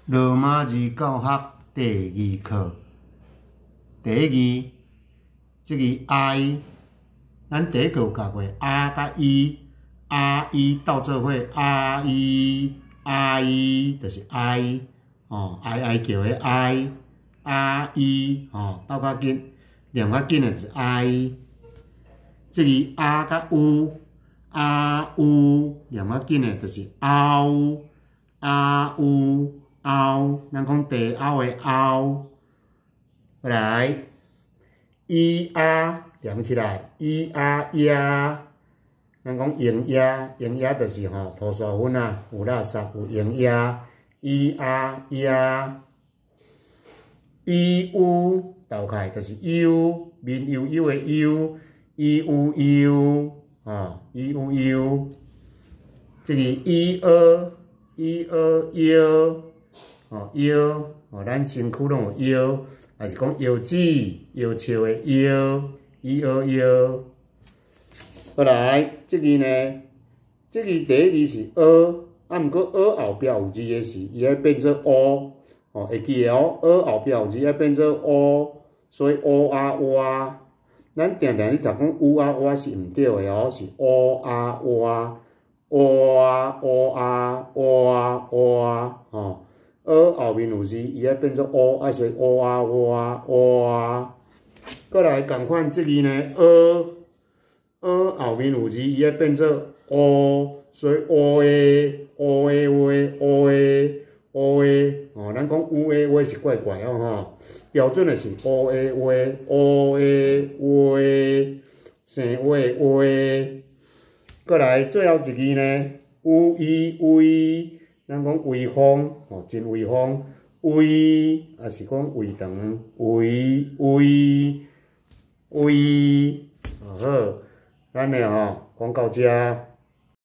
羅馬字教學第二課，第一字，這个 I，咱第一課有教過 A 佮 E，A E 鬥做伙，A E A E 就是 I，哦，哀哀叫的哀，A E 吼，鬥較緊，念較緊的就是 I。這个 A 佮 U，A U 念較緊的就是凹，A U 凹，咱講地凹的凹。來，E A 連起來，E A 鴨，咱講營養，營養就是吼塗沙粉啊，有垃圾有營養，E A 鴨，E U 鬥開就是 U，面悠悠的悠，E U 悠，吼，E U 悠，這個 E O E O 腰，吼腰，吼咱身軀攏有腰。還是講腰子、腰笑的腰，E O 腰。過來，這個呢，這個第一字是 O，啊，毋過 O 後壁有字的時，伊愛變做 O，哦，會記得哦，O 後壁有字愛變做 O，所以 O 啊蛙。咱定定咧讀講烏啊蛙是毋對的哦，是 O 啊蛙，O 啊 O 啊 O 啊 O 啊，吼。O 後面有字，伊愛變做 O，啊，所以 O 啊蛙 O 啊。過來仝款，這個呢，O O 後面有字，伊愛變做 O，所以 O A O A 話 O A O A，哦，咱講烏 A 話是怪怪哦吼，標準的是 O A 話 O A 話，生話話。過來最後一字呢，U E 威。咱講威風，吼，真威風，威，抑是講胃腸，威威威，好，咱的吼講到遮。